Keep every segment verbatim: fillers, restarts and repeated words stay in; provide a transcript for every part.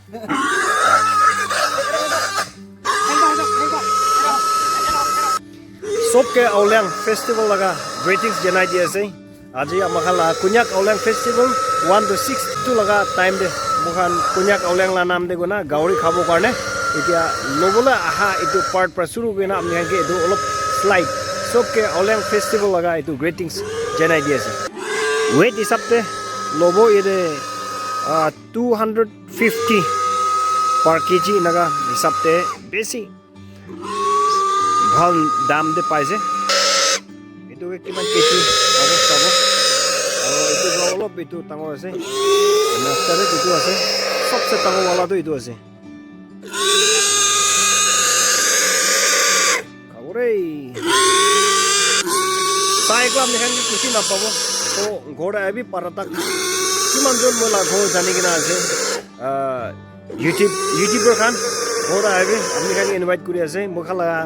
Sob ke Aoleang festival laga greetings janai di ase. Aji amakhan la Konyak Aoleang festival one to six tu laga time de mukhan Konyak Aoleang la nam de guna gauri khabo karne etia lobole aha etu part pra shuru kurina apni khan ke etu olop slide sob ke Aoleang festival laga etu greetings janai di ase. Weight hisab te lobo yate, ah, two hundred fifty per K G enaga hisab te besi bhal dam te paise. Etu ke kiman K G hobo sabo. Aru etu para olop etu dangor ase. Master etu ase. Sobse dangor wala tu etu ase. Kabore. Sai ko apni khan ke kusi na pabo. To ghor ahi bi para tak. Kiman jon moi la ghor jani kena ase. Ah, YouTube, YouTuber khan, ghor ahibi, apni khan ke invite kuri ase, moi khan laga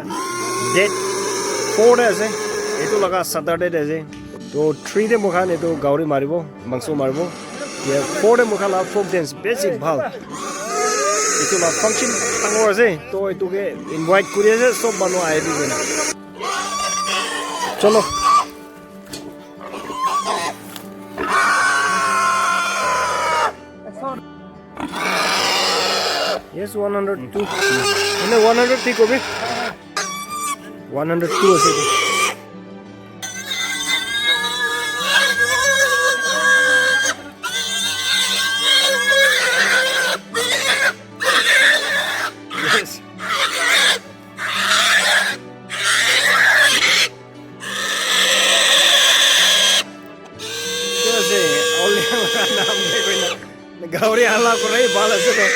date four te ase, etu laga Saturday te ase. To three te moi khan etu gauri maribo, mangso maribo. Ya, four te moi khan laga folk dance, basic bhal. Etu laga function dangor ase, to etu ke invite kuri ase, sob manu ahibi kena. Cholo. Yes, one hundred two. Mane one hundred three kobi? One hundred two ase etu. Yes. Etu ase, Aoleang laga nam de koina. Gauri hala kurai bhal ase to.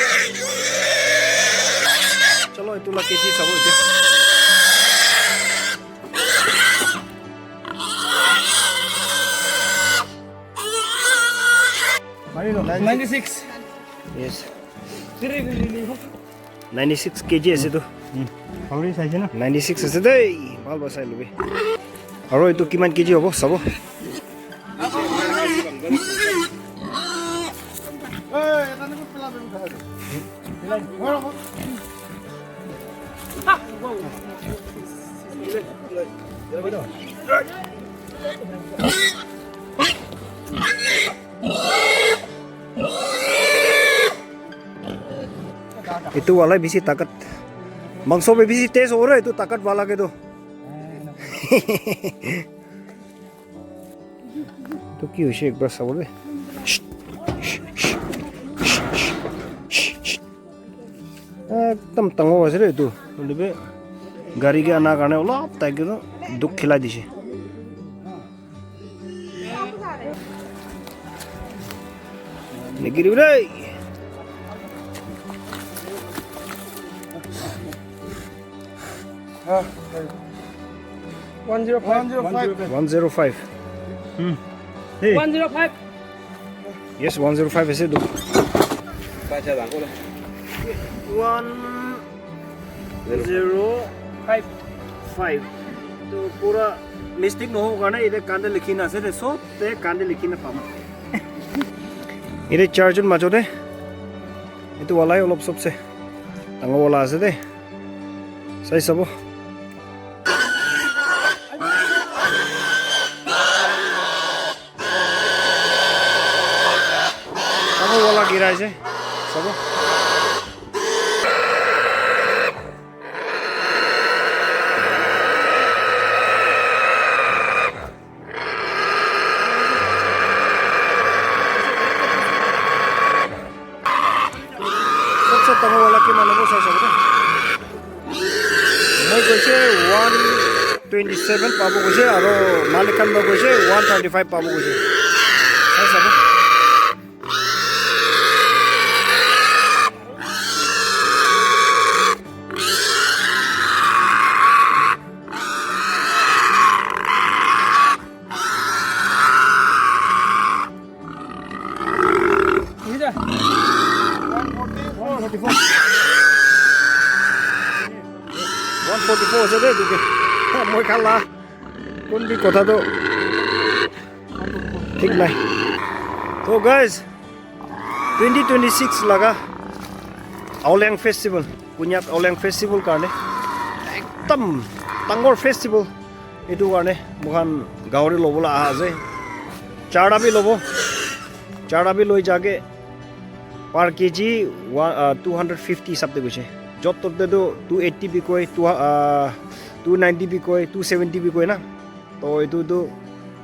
Chalo, etu la K G sabo etia. Ninety six. Yes. Ninety six K G ase tu. Gauri saise na? Ninety six ase dei. Bhal para sai lobi. Aro etu kiman K G hobo sabo. Etu wala bishi takat. Mangso bi bishi taste ore etu takat wala ke tu. Tu ki hoise ekbar sabo de. Ekdam dangor ase de etu. Hoile bi gari ke ana karne olop tai ke tu dukh khilai dise. Nikiri re. One zero five. One zero five. Hmm. Hey. One zero five. Yes, one zero five ase tu. One zero five. To pura mistake nohobo karne ite kande likhi na ase de, sob te kande likhi na pama. Ite charjon majo de. Etu wala hi olop sobse dangor wala ase de. Sai sabo. Dangor wala girai ase. Sabo. Sobse dangor wala kiman hobo sai sabo de. Moi koise one twenty seven pabo koise, aro malik khan para koise one thirty five pabo koise. Sai sabo. One forty four ase de, etu ke. Moi khan la kun bi kotha toh thik nai. So guys, twenty twenty-six laga Aoleang festival, Konyak Aoleang festival karne ekdam dangor festival. Etu karne moikhan gahori lobole aha ase. Charta bi lobo. Charta bi loi jake per K G one, uh, two hundred fifty hisab te koise. Jot tot te tu two eighty bi koi, two, uh, two ninety bi koi, two seventy bi koi na. To etu tu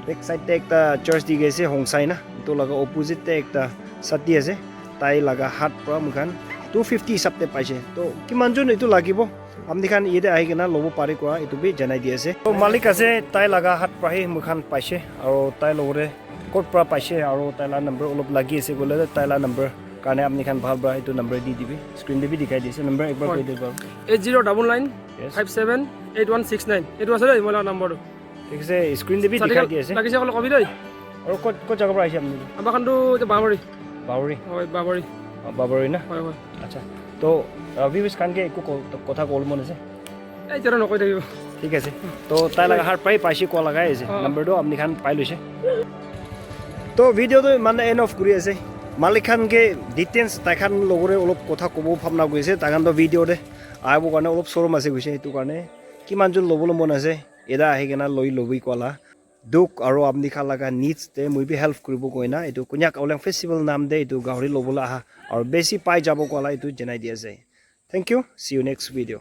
back side te ekta church dikhi ase, Hongsai na. Etu laga opposite te ekta sati ase. Tai laga hat pra moikhan two fifty hisab te paise. To kiman jon etu lagibo? Apni khan yate ahi kena lobo pare koa etu bi janai di ase. To malik ase, tai laga hat pra hi moikhan paise. Aro tai logore kot pra paise, aro tai la number olop lagi ase koile tai la number karne apni khan bhal pra etu number di dibi. Screen te bi dikhai di ase. Number ekbar koi dibi. Eight zero double nine, yes, five seven eight one six nine. Etu ase dei, moi la number tu. Thik ase, screen te bi dikhai di ase. Lagise kole kobi dei. Aro kot, kot jaga pra aise apni? Ama khan tu etu Babari. Babari? Hoi, Babari. Oh, Babari na? Hoi, hoi. Acha. To, uh, viewers khan ke eku ko-, kotha kobole mon ase? Ei, tera nokoi thakibo. Thik ase. To, tai laga hat pra paise koa lagai ase. Oh. Number tu apni khan pai loise. To, video tu mane end off kuri ase. Malik khan ke details tai khan logore olop kotha kobo bhabna kuri ase. Tai khan to video te ahibo karne olop showroom ase koise. Etu karne kiman jon lobole mon ase? Yate ahi kena loi lobi koa la. Dukh aro apni khan laga needs te moi bi help kuribo koina etu Konyak Aoleang festival naam te etu gahori lobole aha aro besi pai jabo koa la etu janai di ase. Thank you. See you next video.